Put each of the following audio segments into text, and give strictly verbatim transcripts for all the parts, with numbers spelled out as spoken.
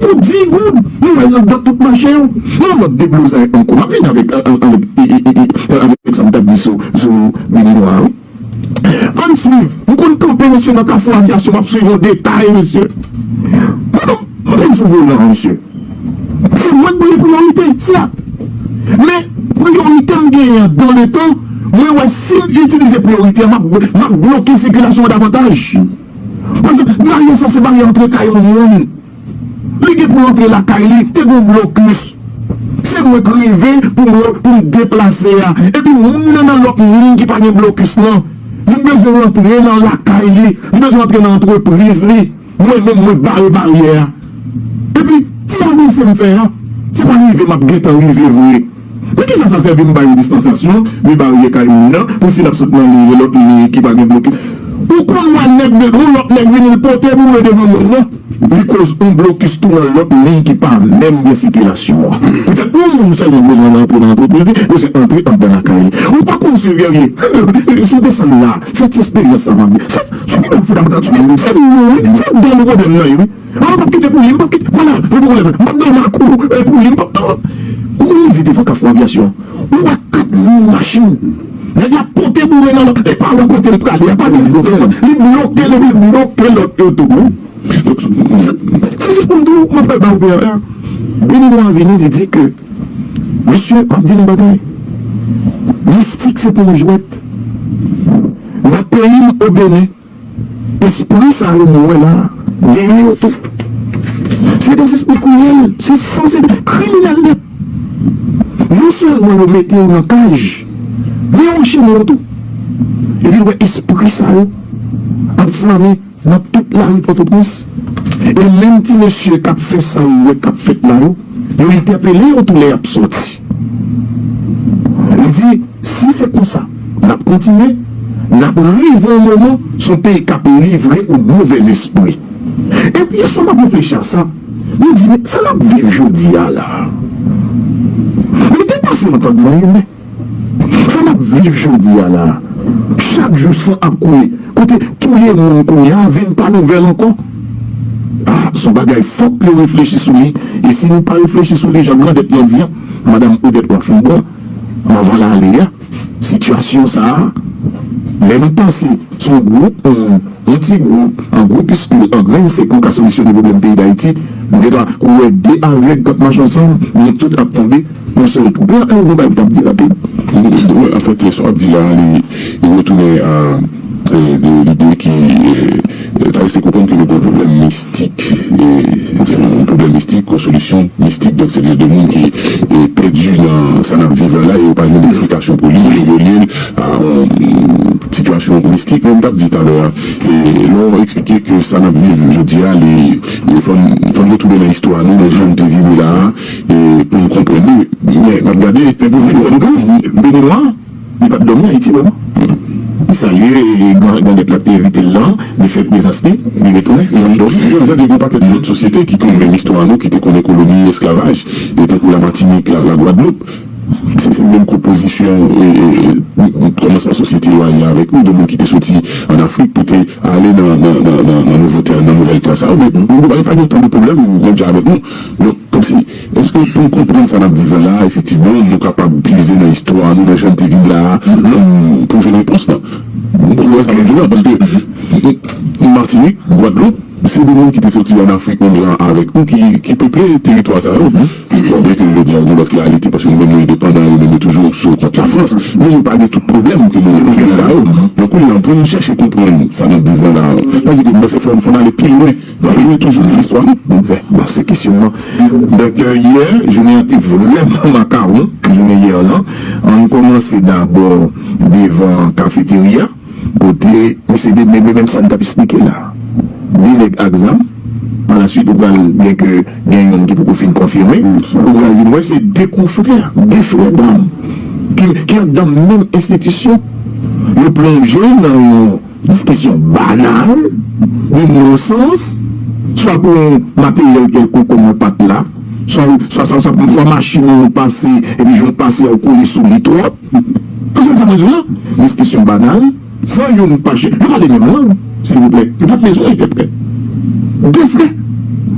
Pou di goud, nou wè l nan tout mache yo. Yon lòt deblozay ankò. M ap vini avèk, a- a- avèk, e- e- e- e- avèk sa m t ap di sou, sou Benidwa a, wi. Ann swiv. M konn kanpe, mesye, nan Kafou Avyasyon, m ap swiv yon detay, mesye. Mwen, mwen sou volan, mesye. Se mwen k ba li priyorite, sèt. Men, priyorite m genyen an, dan le tan, mwen wè si m itilize priyorite an, m ap, m ap bloke sikilasyon an davantaj. Paske baryè sa se baryè antre kay yon moun. Li gen pou l antre lakay li, te gen blokis. Se mwen k rive pou mwen, pou m deplase a. Epi moun nan nan lòt liy ki pa gen blokis lan, li bezwen rantre nan lakay li, li bezwen antre nan antrepriz li. Mwen menm, mwen bare baryè a. Epi, ti avanse m fè a, se pa rive m ap gentan rive vre. Men kisa sa sèvi m ba yon distansyasyon de baryè kay moun nan, pou si l ap sot nan liy, lòt liy ki pa gen blokis? Ou konn wè nèg de, yon lòt nèg vini, l pote boure devan moun nan. Li koz yon blokis tou nan lòt liy ki pa menm gen sikilasyon an. Petèt yon moun sèlman bezwen rantre nan antrepriz li, bezwen antre anndan lakay li. Ou pa konn si Guerrier, si w desann la, fè ti esperyans sa m ap di. Se, se yon pwoblèm fondamantal, se yon pwoblèm serye, wi. Se yon gwo pwoblèm nan ye, wi. An, m p ap kite pou li, m p ap kite, vwala, yon pwoblèm. M p ap dòmi ak ou, e, pou li, m p ap dòmi. Ou konn rive devan Kafou Avyasyon, ou wè kat moun machin. Nèg la pote boure nan lòt, e pa wè kote l prale, a pa gen bloke, li bloke, li bloke lòt yo tou. Donk, se jis pou m di w, m ap fè ba w pè a. Benidwa vini, li di ke, mesye, m ap di nou bagay. Mistik se pa yon jwèt. Nan peyi m, o Benin, espri sa yo nou wè la, genyen yo tou. Se de espri kriyèl, se sanse kriminèl nèt. Non sèlman yo mete yo nan kaj, men yo anchene yo tou. Epi w wè espri sa yo ap flannen nan tout lari Pòtoprens. E menm ti mesye k ap fè sa ou wè k ap fèt la yo, yo entèpele yo tou lè y ap sòti. Li di, si se konsa, n ap kontinye, n ap rive yon moman, se yon peyi k ap livre o movèzespri. Epi yè swa m ap reflechi a sa, m di, men sa n ap viv jodi a la, li depase antandman imen. Sa n ap viv jodi a la, chak jou san ap koule, kote touye moun kounye a vin pa nouvèl ankò. Ah, se yon bagay fòk yo reflechi sou li. E si nou pa reflechi sou li, jan grandèt lan di an, madanm Odette Roiffimbron, anvan l ale a, sitiyasyon sa a, lè nou panse se yon gwoup, yon, yon ti gwoup, an groupiskil, an grenn sèk nou ka solisyone pwoblèm peyi Dayiti, nou gentan kou wè de avèg k ap mache ansanm, nou tout ap tonbe yon sèl twou. Pè Elvon Bay, w t ap di rapid. Wi, anfèt, sa w ap di la, li, li retounen a, e, de lide ki, e, e, ta lese konprann ke nou gen yon pwoblèm mistik, e, se yon pwoblèm mistik, yon solisyon mistik, donk se de moun ki, e, pèdi nan sa n ap viv la, e yo pa jwenn eksplikasyon pou li, yo relye l a yon sitiyasyon mistik, men m t ap di talè a, e, lè w eksplike ke sa n ap viv jodi a, li, li fò n, fò n retounen nan istwa nou, nan jan n te vini la a, e, pou n konprann li. Men, n ap gade, men pou vin fò n tou, Benidwa, li pa t dòmi Ayiti vrèman. Li salye, e, gran, grandèt la ki te envite l lan, li fè prezans li, li retounen, li pa t dòmi. Sa di gen yon pakèt lòt sosyete ki konn menm istwa nou, ki te konnen koloni, esklavaj, e tankou la Matinik, la, la Gwadloup. Se, se menm konpozisyon, e, e, e, kòmansman sosyete yo a ye avèk nou, de moun ki te soti ann Afrik pou te ale nan, nan, nan, nan, nan nouvo tè, nan nouvèl tè sa yo, men nou pa gen otan de pwoblèm, menm jan avèk nou. Donk, kòmsi, èske pou n konprann sa n ap viv la, efektivman, nou kapab puize nan istwa nou, nan jan n te vin la a, pou, pou jwenn repons lan? Ou konprann sa m ap di w la? Paske Matinik, Gwadloup, se de moun ki te soti ann Afrik menm jan avèk nou, ki, ki peple teritwa sa yo. Bon, byen ke nou di a yon lòt reyalite, paske nou menm nou endepandan, yo menm yo toujou sou kont Lafrans. Men yo pa gen tout pwoblèm ke nou, nou gen la yo. Donk, kounye a, pou nou chèche konprann sa n ap viv la, la, sa vle di ke mwen se fò, fò n ale pi lwen. Fò n ale toujou nan istwa nou. Bon, se kesyonman. Donk, euh, yè, jounen an te vrèman makawon, jounen yè lan. Ann kòmanse dabò devan kafeterya. Kote misye de, men, men, menm sa n t ap esplike la. De nèg ak zam, pa la swit ou pral, byenke gen youn ki poko fin konfime, ou pral vin wè se de konfrè, de frè dam ki, ki anndan menm enstitisyon. Yo plonje nan yon diskisyon banal, de non sans, swa pou yon materyèl kèlkonk kòm yon pat la, swa, swa, swa, swa, swa machin ou pase, epi jan w pase a ou kole sou li twòp. Konprann sa mwen di w lan? Diskisyon banal, san youn pa che-, yo pale menm lang, silvouplè. Yo pa t bezwen entèprèt. De frè.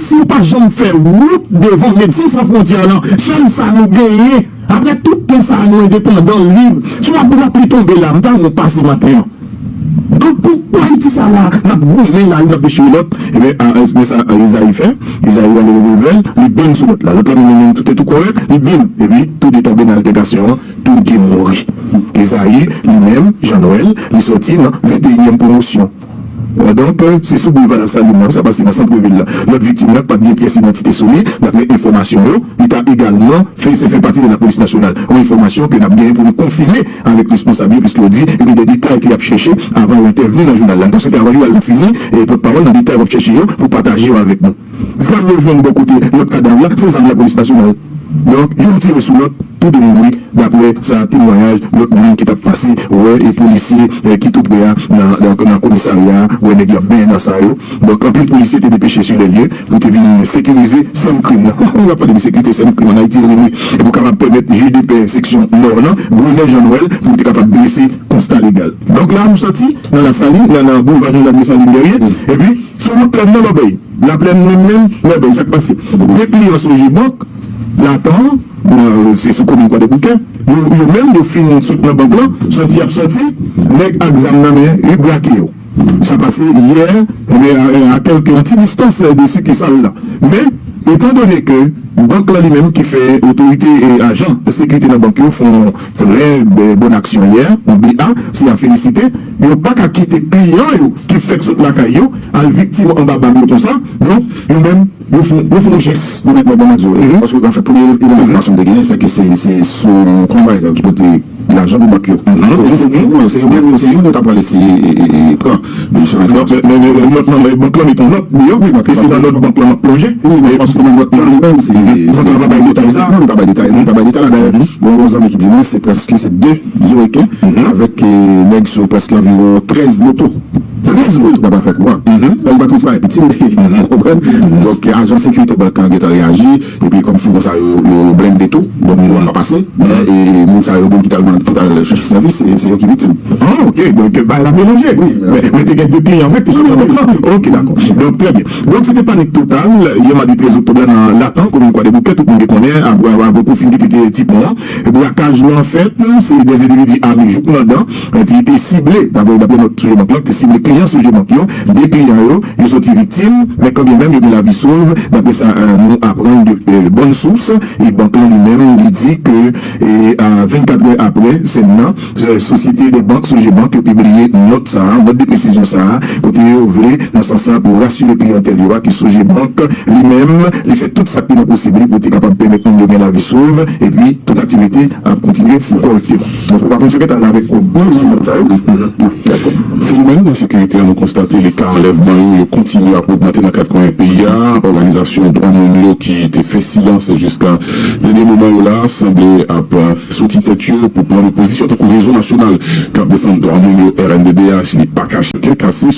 Ayisyen pa janm fè wout devan Medsen San Fwontyè nan. Sèl sa nou genyen. Apre tout tan sa a, nou endepandan, lib. Si w ap lapli tonbe la, m ta renmen w pase maten an. An pou, pou Ayiti sa la, n ap goumen la, youn ap dechire lòt. Ebyen, a, a, men sa, a, Ezayi fè. Ezayi rale revòlvè l, li bang sou lòt la. Lòt la, menm, menm, tout te tou kòrèk, li bang. Epi, tou de tonbe nan altèkasyon an, tou de mouri. Ezayi, li menm, Jean Noël, li sòti nan venteyinyèm pwomosyon. Donk, se sou boulva Lasalin nan sa pase nan sant vil la. Lòt viktim nan pa t gen pyès idantite sou li, daprè enfòmasyon yo, li ta egalman fè, se fè pati de lapolis nasyonal. Yon enfòmasyon ke n ap genyen pou nou konfime avèk responsab yo, piske yo di yo gen de detay ke y ap chèche avan yo entèvni nan jounal la. Nou ta swete avan jounal la fini, e pòtpawòl nan detay w ap chèche yo pou pataje yo avèk nou. Zam yo jwenn bò kote lòt kadav la, se zam lapolis nasyonal. Donk, youn tire sou lòt, tou de mouri, daprè sa temwayaj lòt moun ki t ap pase wè e polisye, eh, ki tou pre a nan, nan, nan komisarya a, wè nèg yo ap benyen nan san yo. Donk, anpil polisye te depeche sou lè lye pou te vin sekirize sèn krim nan. Ou ap pale de sekirite sèn krim ann Ayiti, wi, wi. E pou kapab pèmèt jij de pè seksyon Nò nan, Brunet Jean Noël, pou te kapab drese konsta legal. Donk, la, nou sòti nan Lasalin, nan, nan boulva Jean Jacques Dessalines Guerrier, epi sou wout Plèn nan, Lòbèy. Laplèn menm menm, Lòbèy, sa k pase? De kliyan Sogebank, Latan, nan, se sou komin Kwadèboukè, yo, yo menm, yo fin sot nan bank lan, soti y ap soti, nèg ak zam nan men, yo brake yo. Sa pase yè, ebyen, a, a kèlke, yon ti distans de sikisal la. Men, etandone ke bank lan li menm ki fè otorite e ajan sekirite nan bank yo fè yon trè, eh, bòn aksyon yè, yon B A, se a felisite, yo pa ka kite kliyan yo ki fèk sot lakay yo al viktim anba bal yo konsa. Donk, yo menm, yo fè, yo fè yon jès. Bon, mèt, mwen ban m di w, paske, anfèt, premye enfòmasyon m te genyen, se ke se, se sou, kòman pa egzanp, ki pote lajan pou bank yo. Se fòmil, se yon, se yon nou ta pral eseye e, e, e, pran. Men, men, men, men, nòt nan, men bank lan met yon nòt deyò, e se nan nòt bank lan n ap plonje. Wi, men paske nan nòt lan li menm, se bank lan pa bay detay sa. Non, li pa bay detay, li pa bay detay la. Dayè, gon zanmi ki di mwen, se prèske se de Zoreken avèk eh, nèg sou prèske anviwon trèz moto. Trèz moto. Yo pa fè kou a. Yo pa transparè piti, ou konprann? Donk, ajan sekirite bank lan gentan reyaji, epi kòm fougon sa yo, yo blende tou, donk yo pa pase. Men, e, moun sa yo, moun ki t al, ki t al chèche sèvis, se, se yo ki viktim. Ah, ok, donk, bay la melanje. Men, men te gen de kliyan vre ki te sot nan bank lan. Ok, dakò. Donk, trè byen. Donk, se te panik total, yè madi trèz oktòb la, nan Latan, komin Kwadèboukè, tout moun te konnen, apre, apre kou fin kite ti pon an. Brakaj lan fèt, se de endividi ame jouk nan dan, eh, ki te sible, dapre, dapre nòt Sogebank lan, ki te sible kliyan Sogebank yo, de kliyan yo, yo soti viktim, men kanmenm yo gen lavi sov, dapre sa eh, nou aprann de eh, bòn sous, e bank lan li menm, li di ke eh, a vennkat è apre sèn nan, eh, Société des Banques, Sogebank, yo pibliye nòt sa a, nòt de presizyon sa a, kote yo vle, nan sans sa, pou rasire kliyantèl yo a, ke Sogebank, li menm, li fè tout sa ki nan posib li pou te kapab pèmèt moun yo gen lavi sov, epi tout aktivite ap kontinye kòrèkteman. Donk, ou pa konn sa ki ta rive avèk kòb sou nòt sa yo. Dakò. Fenomèn ensekirite a, nou konstate li ka anlèvman yo, yo kontinye ap ogmante nan kat kwen peyi a. Òganizasyon dwa moun yo ki te fè silans jiska dènye moman yo la, sanble ap soti tèt yo pou pran pozisyon, tankou Rezo Nasyonal k ap defann dwa moun yo, R N D D H, li pa kache kè kase.